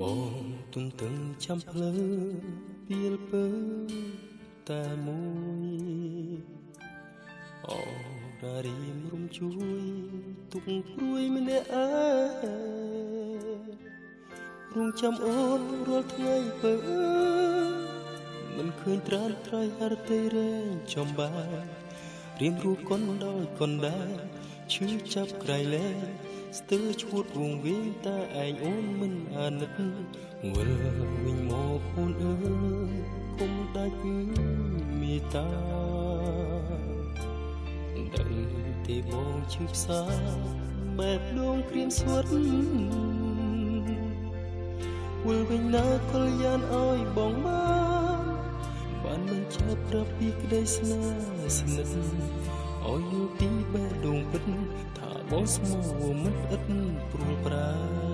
បងទន្ទឹងចាំផ្លូវពីលពើតែមួយ អូរារីមរុំជួយទុកព្រួយម្នាក់ឯង រងចាំអូនរាល់ថ្ងៃពើមិនឃើញ ត្រានត្រៃហរតីរែងចំបាយ រៀមរួកុនដោយកុនដែរ ឈឺចាប់ក្រៃលែងស្ទើឈួតវងវិញ តែឯងអូនមិនអាណិត វិលវិញមកអូនអើយ គុំដាច់មេត្តា ដឹងទេបងឈឺផ្សាបែបដងក្រៀមស្វិត វិលវិញណាកលយានឲ្យបងបានបានមិនចាប់ប្រាប់ពីក្តីស្នេហ៍ស្និទ្ធ ឲ្យយល់ពីបេះដូងពិតថាបងស្មោះមិនឥតព្រួលប្រា។